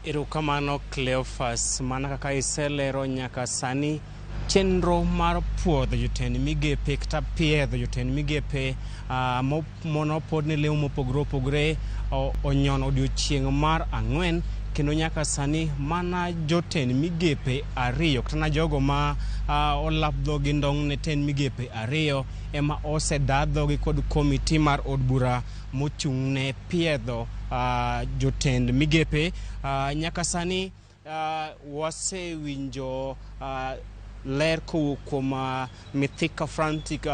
Erokamano Cleophas, mana kaka iselero nyaka sani chenro mar puodho jotend migepe kata piedho jotend migepe monopod ne lemo mopogore opogore onyono odiochieng' mar ang'wen kendo nyaka sani mana jotend migepe ariyo kata na jogo ma olap dhogi ndong' ne tend migepe ariyo ema osedaa dhogi kod komiti mar od bura mochung' ne piedho jotend migepe. Nyaka sani wasewinjo ler kowuok kuom Mithika Frantic,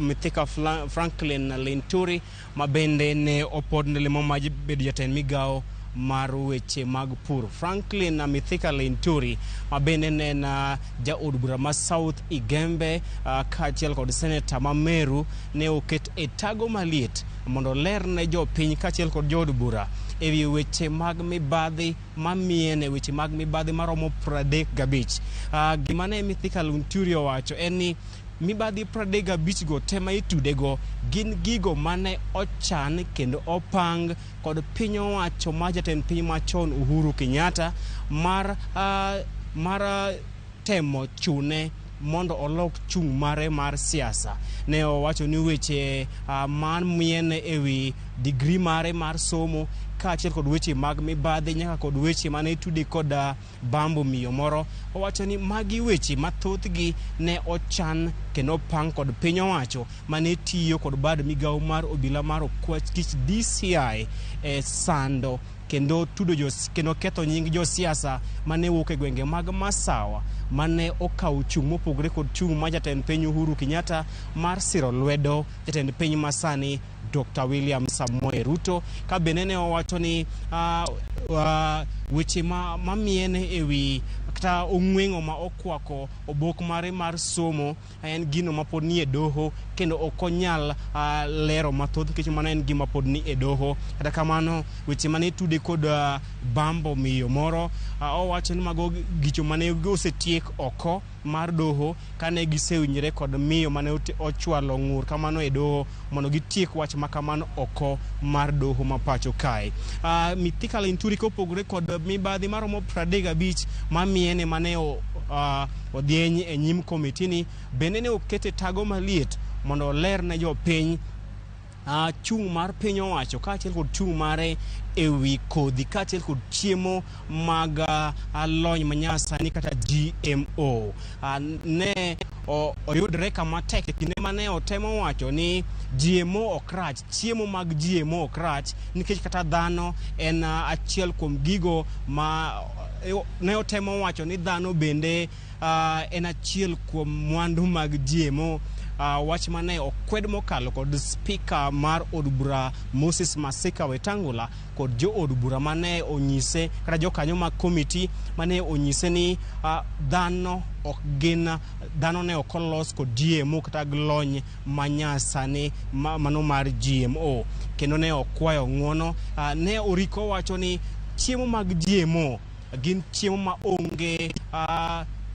Mithika Franklin Linturi ma bende ne opod ne lemo mar bedo jatend migawo mar weche mag pur. Franklin Mithika Linturi ma bende ne en jaod bura ma South Igembe kaachiel kod seneta ma Meru ne oket e tago maliet mondo oler ne jopiny kaachiel kod jood bura e wi weche mag mibadhi mamiene weche mag mibadhi maromo 35. Gima ne Mithika Linturi owacho en ni mibadhi 35 go te ma itudego gin gigo mane ochan kendo opang kod piny owacho mar jatend piny machon Uhuru Kenyatta mar temo chune mondo olok chung' mare mar siasa. Ne owacho ni weche man miene e wi digri mare mar somo kaachiel kod weche mag mibadhi nyaka kod weche mane itude kod bambo miyo moro. Owacho ni magi weche ma thothgi ne ochan kendo opang kod piny owacho mane tiyo kod bad migawo mar obila mar okwach kich DCI e sando kendo tudo jos, kendo ketho nying josiasa mane wuok e gwenge mag Masawa mane okawo chung' mopogore kod chung' ma jatend piny Uhuru Kenyatta mar siro lwedo jatend piny masani Dr. William Samoei Ruto. Ka bende ne owacho ni weche mamiene e wi kata ong'weng'o ma okwako obok mare mar somo en gino ma pod nie doho kendo ok onyal lero mathoth nikech mano en gima pod ni e doho. Kata kamano weche mane tude kod bambo miyo moro owacho ni mago gicho mane osetiek oko mar doho kane gisewinjore kod miyo mane ochwalo ng'ur kamano e doho mondo gitiek wach ma kamano oko mar doho ma pacho kae. Mithika Linturi kopogore kod mibadhi maromo 35 mamiene mane odhieny e nyim komiti ni bende ne okete tago maliet mondo oler ne jopiny chung' mar piny owacho kaachiel kod chung' mare e wi kodhi kaachiel kod chiemo mag lony manyasani kata GMO. Ne oyudre kama tek e kinde mane otemo wacho ni GMO ok rach, chiemo mag GMO ok rach nikech kata dhano en achiel kuom gigo ma ne otemo wacho ni dhano bende en achiel kuom mwandu mag GMO. Wach mane okwed mokalo kod spika mar od bura Moses Masika Wetangula kod jo od bura mane onyise kata jokanyo mag komiti mane onyise ni dhano ok gin dhano ne ok olos kod GMO kata lony manyasani mano mar GMO kendo ne okwayo ng'uono. Ne oriko wacho ni chiemo mag GMO gin chiemo ma onge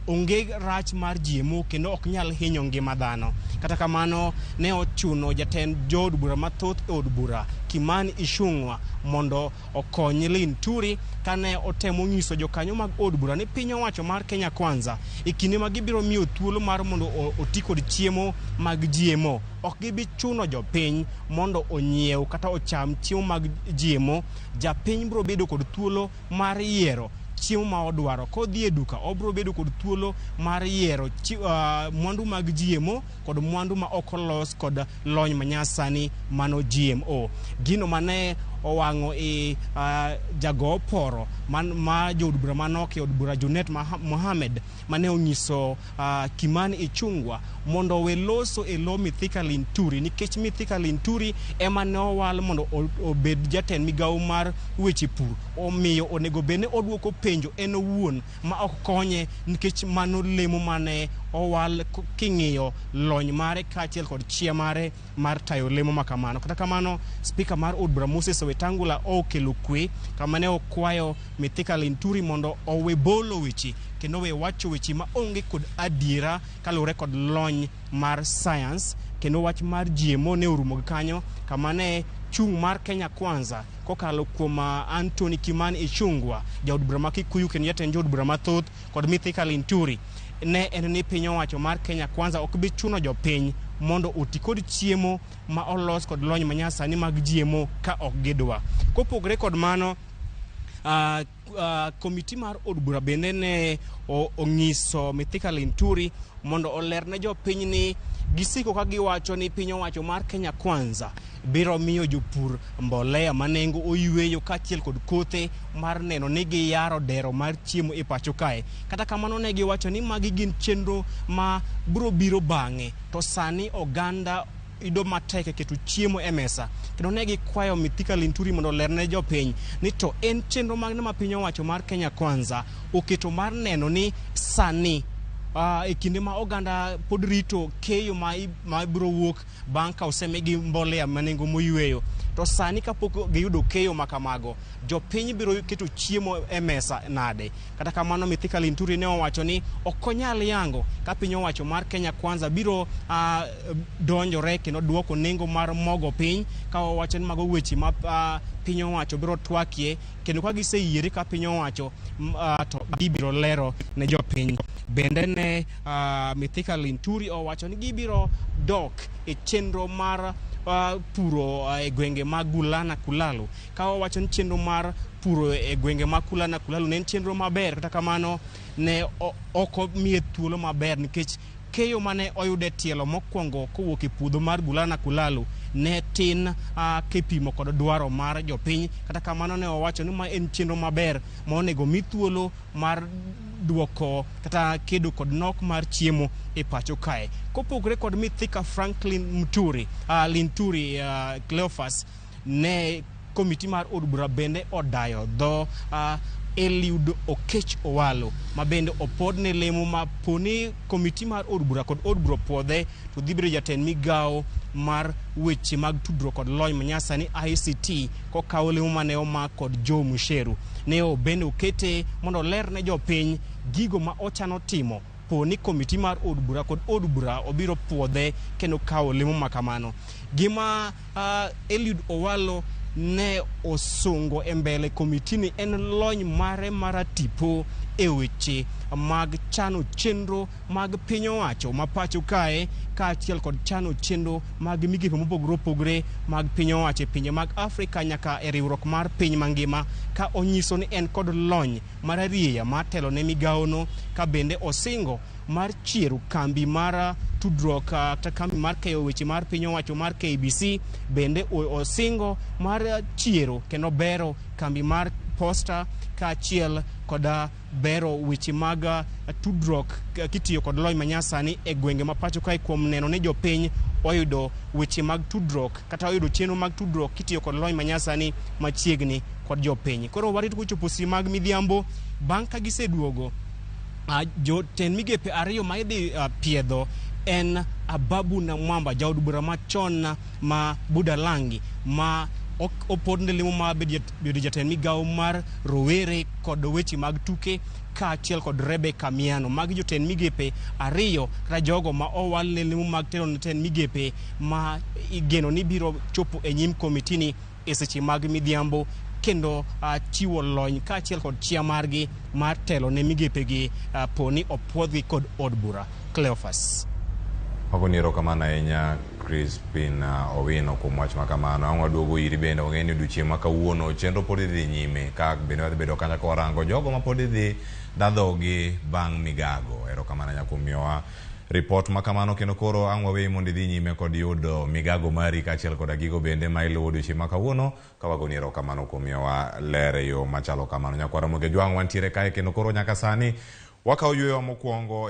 onge rach mar GMO kendo ok nyal hinyo ngima dhano. Kata kamano ne ochuno jatend jood bura mathoth e od bura Kimani Ichung'wa mondo okony Linturi kane otemo nyiso jokanyo mag od bura ni piny owacho mar Kenya Kwanza e kinde ma gibiro miyo thuolo mar mondo oti kod chiemo mag GMO ok gibi chuno jopiny mondo onyiew kata ocham chiemo mag GMO. Japiny biro bedo kod thuolo mar yiero chiemo ma odwaro. Kodhi e duka obiro bedo kod thuolo mar yiero mwandu mag GMO kod mwandu ma ok olos kod lony manyasani mano GMO. Gino mane owang'o i jago oporo ma jood bura manok e od bura Junet Mohamed mane onyiso Kimani Ichung'wa mondo owe loso e lo Mithika Linturi nikech Mithika Linturi ema ne owal mondo obed jatend migawo mar weche pur. Omiyo onego bed ni oduoko penjo en owuon ma ok konye nikech mano lemo mane owal king'iyo lony mare kaachiel kod chia mare mar tayo lemo ma kamano. Kata kamano, spika mar od bura Moses Wetangula okelo kwe kama ne okwayo Mithika Linturi mondo owe bolo weche kendo owe wacho weche ma onge kod adiera kaluwore kod lony mar science kendo wach mar GMO ne orumo gi kanyo kama ne Chung' mar Kenya Kwanza kokalo kuom Anthony Kimani Ichung'wa, jaod bura ma Kikuyu kendo jatend jood bura mathoth kod Mithika Linturi, ne en ni piny owacho mar Kenya Kwanza ok bi chuno jopiny mondo oti kod chiemo ma olos kod lony manyasani mag GMO ka ok gidwa. Kopogore kod mano, komiti mar od bura bende ne ong'iso Mithika Linturi mondo oler ne jopiny ni gisiko ka giwacho ni piny owacho mar Kenya Kwanza biro miyo jopur mbolea ma nengo oyweyo kaachiel kod kothe mar neno ni giyaro dero mar chiemo e pacho kae. Kata kamano ne giwacho ni magi gin chenro ma biro biro bang'e, to sani oganda yudo matek e keto chiemo e mesa. Kendo ne gikwayo Mithika Linturi mondo oler ne jopiny ni to en chenro mane ma piny owacho mar Kenya Kwanza oketo mar neno ni sani e kinde ma oganda pod rito keyo ma biro wuok bang' ka osemigi mbolea ma nengo moyweyo, to sani kapok giyudo keyo ma kamago, jopiny biro keto chiemo e mesa nade? Kata kamano Mithika Linturi ne owacho ni ok onyal yango ka piny owacho mar Kenya Kwanza biro donjore kendo duoko nengo mar mogo piny, ka owacho ni mago weche ma piny owacho biro twakie kendo ka giseyiere ka piny owacho to gibiro lero ne jopiny. Bende ne Mithika Linturi owacho ni gibiro dok e chenro mar puro e gwenge mag Gulana Kulalu, ka owacho ni chenro mar puro e gwenge mag Kulana Kulalu ne en chenro maber, kata kamano ne ok omiye thuolo maber nikech keyo mane oyude tielo mokwongo kowuok e puodho mar Gulana Kulalu ne tin kipimo kod dwaro mar jopiny. Kata kamano ne owacho ni ma en chenro maber ma onego mi thuolo mar duoko kata kedo kod nok mar chiemo e pacho kae. Kopogore kod Mithika Franklin Muturi, Linturi, Cleophas, ne komiti mar od bura bende odayo dho Eliud Okech Owalo, ma bende opodne lemo ma poni komiti mar od bura kod od bura opuodhe to dhi bedo jatend migawo mar weche mag tudruok kod lony manyasani ICT, kokawo lemo mane omak kod Joe Musheru. Ne bende okete mondo oler ne jopiny gigo ma ochano timo poni komiti mar od bura kod od bura obiro puodhe kendo kawo lemo ma kamano. Gima Eliud Owalo ne osungo e mbele komiti ni en lony mare maratipo e weche mag chano chenro mag piny owacho ma pacho kae, kaachiel kod chano chenro mag migepe mopogore opogore mag piny owacho e pinje mag Afrika nyaka e riwruok mar piny mangima, ka onyiso ni en kod lony mararieya mar telo ne migawono, ka bende osingo mar chiero kambi mar tudruok kata kambi mar keyo weche mar piny owacho mar KBC. Bende osingo mar chiero kendo bero kambi mar posta kaachiel kod bero weche mag tudruok kitiyo kod lony manyasani e gwenge ma pacho kae, kuom neno ni jopiny oyudo weche mag tudruok kata oyudo chenro mag tudruok kitiyo kod lony manyasani machiegni kod jopiny. Koro warit kochopo seche mag midhiambo bang' ka giseduogo. Jotend migepe ariyo ma idhi piedho en Ababu Namwamba, jaod bura machon ma Budalangi, ma opodne lemo mar bedo jatend migawo mar rowere kod weche mag tuke, kaachiel kod Rebecca Miano. Magi jotend migepe ariyo kata jogo ma owal ne lemo mag telo ne tend migepe ma igeno ni biro chopo e nyim komitini e seche mag midhiambo kendo chiwo lony kaachiel kod chia margi mar telo ne migepegi poni opuodhgi kod od bura. Cleophas. Wagoni erokamano ahinya Crispin Owino kuom wach ma kamano. Ang' waduogo iri bende wang'eyo ni odiochieng' ma kawuono chenro pod dhi nyime ka bende wadhi bedo kanyo ka warango jogo ma pod idhi dadhogi bang' migago. Erokamano ahinya kuom miyowa ripot ma kamano, kendo koro ang' waweyi mondo idhi nyime kod yudo migago mari kaachiel koda gigo bende ma iluwo odiochieng' ma kawuono, ka wagoni erokamano kuom miyowa ler e yo machalo kamano. Nyakwar Ramogi Ajwang' wantiere kae kendo koro nyaka sani wakawo yueyo mokwongo.